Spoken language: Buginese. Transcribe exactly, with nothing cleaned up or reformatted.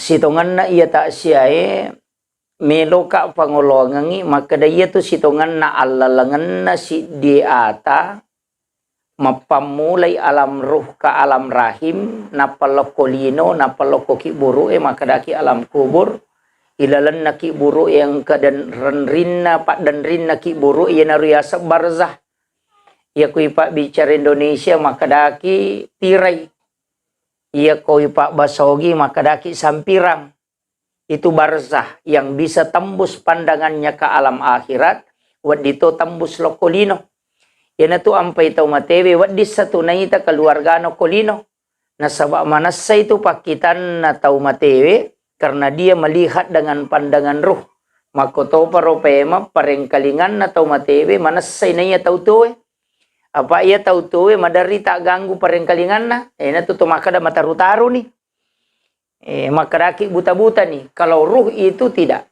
Sitongenna iya ta'siae, meloka pangoloangengngi makkeda, iyatu sitongenna allalengenna siddi ata, mappammulai alam ruh ka alam rahim, nappa lokko lino, nappa lokko kibburu'e, makkedaki alam kubur, ilalenna kibburu'e engka den-, renrinna, paddenrinna kibburu'e, iyanaro yaseng barzah. Iya kui pabbicara Indonesia, makkedaki tirai. Iya koi pabbasa Ogi, makkedaki sampirang. Itu barzah yang bisa tembus pandangannya ke alam akhirat, wedding to tembus lokko lino. Iyanatu ampai tau matewe wedding satu naita keluargana ko lino. Nasaba manessai tu pakkitanna tau matewe karena dia melihat dengan pandangan ruh. Makkotoparo paimeng parengkalinganna tau matewe manessai naiya tau tuoe. Apa iya tau tuoe maderri tagganggu parengkalinganna, iyanatu to makkeda mataru-taruni. Eh, makkedaki buta-buta ni. Kalau ruh itu tidak.